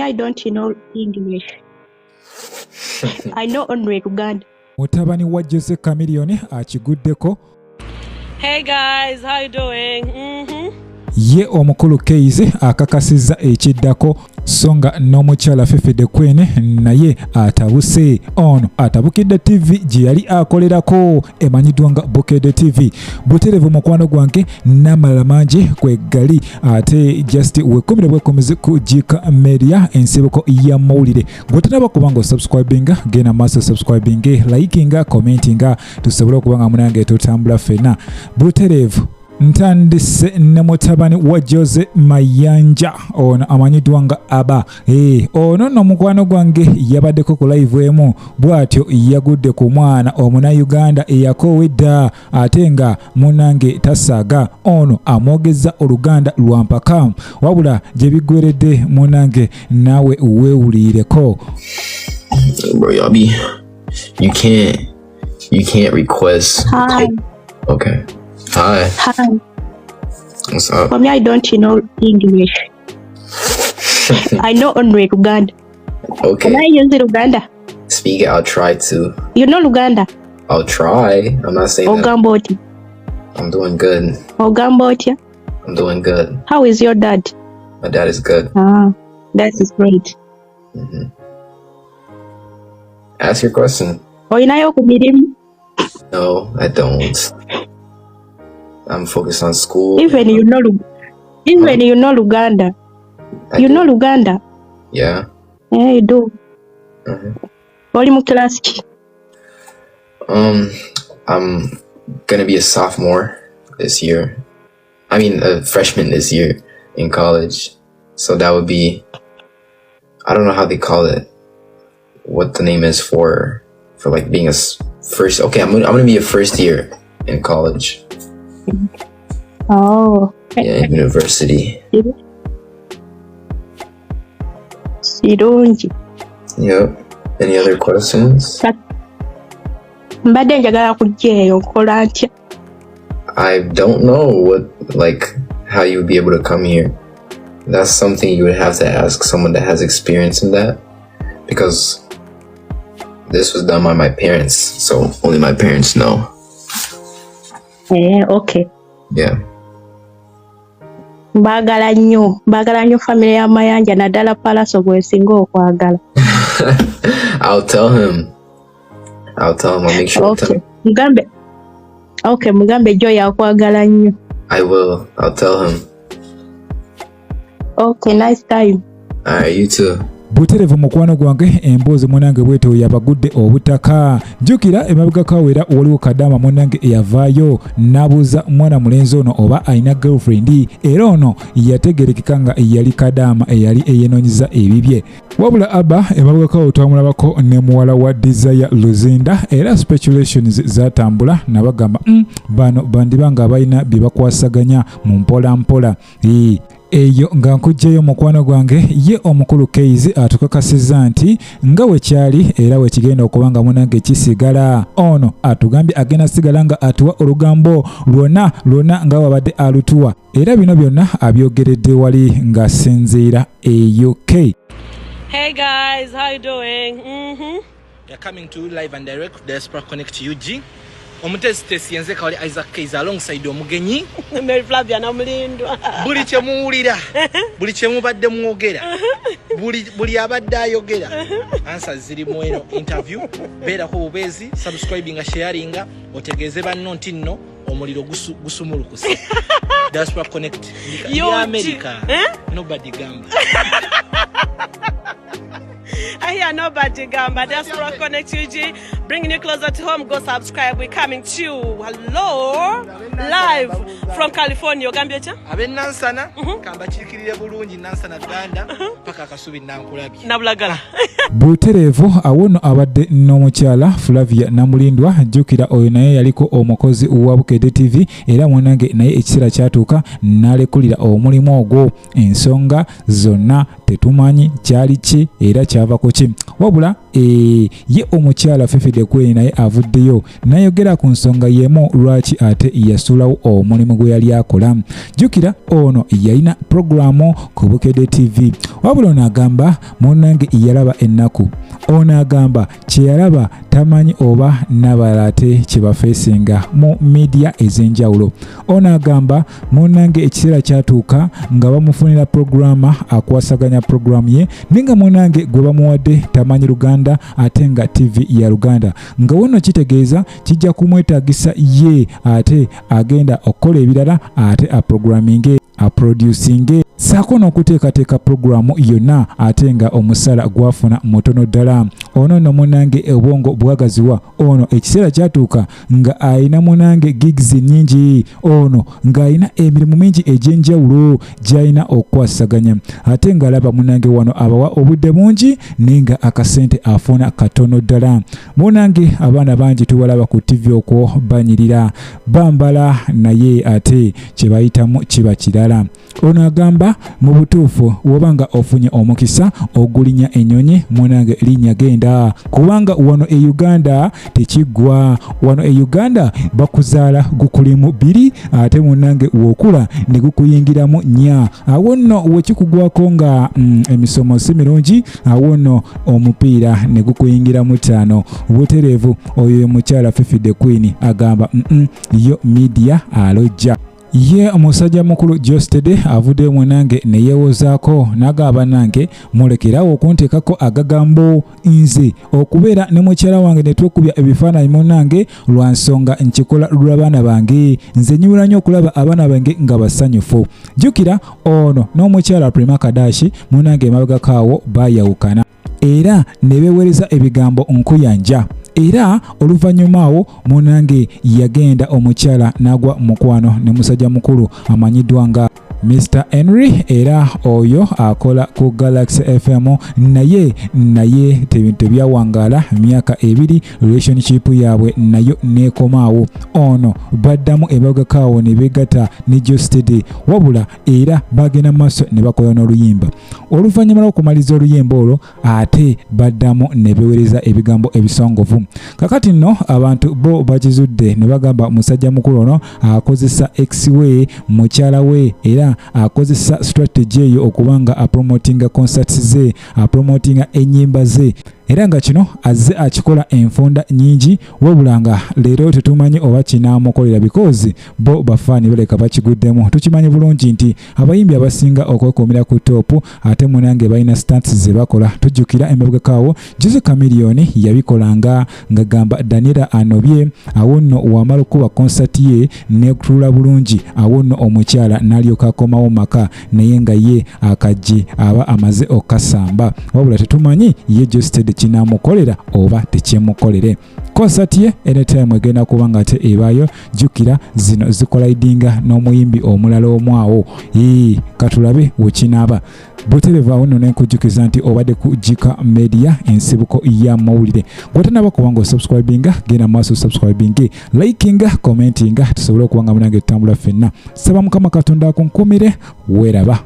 I don't know English. I know only Luganda. Mutabani wa Jose Chameleone akiguddeko. Hey guys, how you doing? Ye omukulu Kayz akakasizza ekiddako, so nga n'omukyala Fifi the Queen naye atabuse. Ono atabukidde TV gye yali akolerako emanyiddwa nga Bukedde TV. Butereevu mukwano gwange n'amalala mangi kwe gali, ate just wekumire bwekumizi ku Jika Media, ensibuko y'amawulire. Gwe kubanga osubscribinga, genda maaso subscribing, likinga, commentinga, tusobole okuba nga munange tutambula ffenna butereevu. Ntandise ne mutabani wa Jose Mayanja, ono amanyiddwa nga Aba. Hey, ono nno mukwano gwange yabaddeko ku live emu, bw'atyo yagudde ku mwana omunnayuganda eyakoowa edda ate nga munnange tasaaga. Ono amwogeza oluganda lwa mpaka, wabula gye biggweredde munnange naawe weewuliireko. Bro, y'all be you can't request. Hi. Okay. Hi. Hi. What's up? For me, I don't know English. I know only Luganda. Can I use Luganda? Speak it, I'll try to. You know Luganda? I'll try. I'm not saying that. Ogamba otya? I'm doing good. Ogamba otya? I'm doing good. How is your dad? My dad is good. Ah, that is great. Ask your question. Olinayo ku mirimu? No, I don't. I'm focused on school. Even you know Luganda. I You do. know Luganda? Yeah. Yeah, you do. Oli mu class ki? I'm gonna be a sophomore this year. I mean, a freshman this year in college. So that would be, I don't know how they call it, what the name is for like being a first. Okay, I'm gonna be a first year in college. Oh. Yeah, in university. Kirungi. Yep. Any other questions? Mbadde njagala kujja eyo, nkola ntya? I don't know what, like, how you would be able to come here. That's something you would have to ask someone that has experience in that, because this was done by my parents, so only my parents know. Eh, okay. Yeah. Mbaagala nnyo, mbaagala nnyo famire ya Mayanja, naddala Palaso gwe nsinga okwagala. I'll tell him. I'll tell him. I'll make sure to tell Okay. him. Mugambe, okay, mugambe Joy akwagala nnyo. I will. I'll tell him. Okay, nice time. All right, you too. Buterevu mukwano gwange, emboozi munange bwetyo yabagudde obutaka. Jjukira emabega kawera waliwo kadaama munange eyavaayo n'abuuza mwana mulenzi ono oba alina girlfriend, era ono yategerekeka nga yali kadaama eyali eyeenoonyeza ebibye. Wabula Aba emabega kawo twamulabako ne muwala wa Desire Luzinda, era speculations zatambula nabagamba, bano bandiba nga balina bye bakwasaganya mu mpola mpola." Eyo nga nkuggyeyo mukwano gwange, ye omukulu Kayz atukakasizza nti nga we kyali era we kigenda okuba nga munange kisigala. Ono atugambye agenda sigala nga atuwa olugambo lwonna lwonna nga wabadde alutuwa, era bino byonna abyogeredde wali ng'asinziira e UK. Hey guys, how you doing? We are coming to you live and direct, Diaspora Connect UG. Omutesitesi yenze Kawali Isaac Kayz, alongside omugenyi Mary Flavia Namulindwa. Buli kyemuwulira, buli kyemubadde mwogera, buli abadde ayogera, answers ziri mu eno interview. Beerako bubeezi, subscribinga, sharinga, otegeeze banno nti nno omuliro gusumulukuse. Diaspora Connect UG. America. Eh? Nobody gamba. I hear nobody gamba. Diaspora Connect UG, bringing you closer to home. Go subscribe. We're coming to you. Hello, live from California. Ogambye otya? Ab'enansana kambakiikirire bulungi, Nansana Ganda paka Akasubi Nankulabye. Nabulagala. Butereevu awo nno abadde n'omukyala Flavia Namulindwa. Jjukira oyo naye yaliko omukozi wa Bukedde TV, era munange naye ekiseera kyatuuka n'alekulira omulimu ogwo. Ensonga zonna tetumanyi kyali ki era kyava ku ki, wabula E, ye omukyala Fifi the Queen naye avuddeyo nayogera ku nsonga y'emu lwaki ate yasuulawo omulimu gwe yali akola. Jjukira ono yalina pulogulaamu ku Bukedde TV, wabula ono agamba munnange yalaba ennaku. Ono agamba kye yalaba tamanyi oba n'abalala ate kye bafeesinga mu midiya ez'enjawulo. Ono agamba munnange ekiseera kyatuuka nga bamufunira pulogulaamu akwasaganya pulogulaamu ye naye nga munnange gwe bamuwadde tamanyi Luganda ate nga TV ya Luganda, nga wano kitegeeza kijja kumwetaagisa ye ate agenda okukola ebirala ate aprograminge aproducinge saako n'okuteekateeka pulogulaamu yonna ate nga omusala gwafuna mutono ddala. Ono nno munange obwongo bwagaziwa. Ono ekiseera kyatuuka nga alina munange gigs nyingi, ono ng'alina emirimu mingi egy'enjawulo gy'alina okukwasaganya ate ng'alaba munange wano abawa obudde bungi naye nga akasente afuna katono ddala. Munange abaana bangi tubalaba ku ttivi okwo banyirira bambala naye ate kye bayitamu kiba kirala. Ono agamba mu butuufu woba nga ofunye omukisa ogulinya ennyonyi munange linnya genda, kubanga wano e Uganda tekiggwa. Wano e Uganda bakuzaala gukulimu bbiri ate munange wokula ne gukuyingiramu nnya. Awo nno wekikugwako nga emisomo si mirungi, awo nno omupiira ne gukuyingiramu ttaano butereevu. Oyo ye mukyala Fifi the Queen agamba yo media alojja. Ye omusajja mukulu Geosteady avuddeyo munange ne yeewozaako n'agamba bannange mulekerawo okunteekako agagambo, nze okubeera ne mukyala wange ne twekubya ebifaananyi munnange lwa nsonga nkikola lw'abaana bange, nze nyumira nnyo okulaba abaana bange nga basanyufu. Jjukira ono n'omukyala Prima Kadashi munnange emabegako awo baayawukana era ne beewereza ebigambo nkuyanja, era oluvannyuma awo munnange yagenda omukyala n'agwa mukwano ne musajja mukulu amanyiddwa nga Mr Henry, era oyo akola ku Galaxy FM, naye tebyawangaala myaka ebiri relationship yaabwe nayo neekomaawo. Ono baddamu ebagakaawo ne beegatta ne Geosteady, wabula era bagenda mu maaso ne bakola n'oluyimba. Oluvannyuma lw'okumaliza oluyimba olwo ate baddamu ne beewereza ebigambo ebisongovu. Kakati nno abantu bo bakizudde ne bagamba musajja mukulu ono akozesa ex we mukyala we, era akozesa strategy eyo okuba nga apromotinga concerts ze, apromotinga ennyimba ze, era nga kino azze akikola enfunda nnyingi, wabula nga leero tetumanyi oba kinaamukolera because bo bafaani baleka bakiguddemu. Tukimanyi bulungi nti abayimbi abasinga okwekuumira ku top ate munange balina stunts ze bakola. Tujjukira emabegakaawo Jose Chameleone yabikolanga ng'agamba Daniela anobye, awo nno wamala okukuba concert ye n'etuula bulungi, awo nno omukyala n'alyoka akomawo maka naye nga ye akajji aba amaze okukasamba, wabula tetumanyi ye Geosteady kinaamukolera oba tekimukolere. Concert ye anytime egenda kuba nga ate ebaayo. Jjukira zino zikolaidinga n'omuyimbi omulala omu awo. Katulabe wekinaaba buterevu. Awo nno nenkujjukiza nti obadde ku Jika Media, ensibuko y'amawulire. Gwetanaba kuba nga osubscribinga, genda maaso subscribinge, likinga, commentinga, tusobole okuba nga munange tutambula ffenna. Saba Mukama Katonda akunkumire. Weeraba.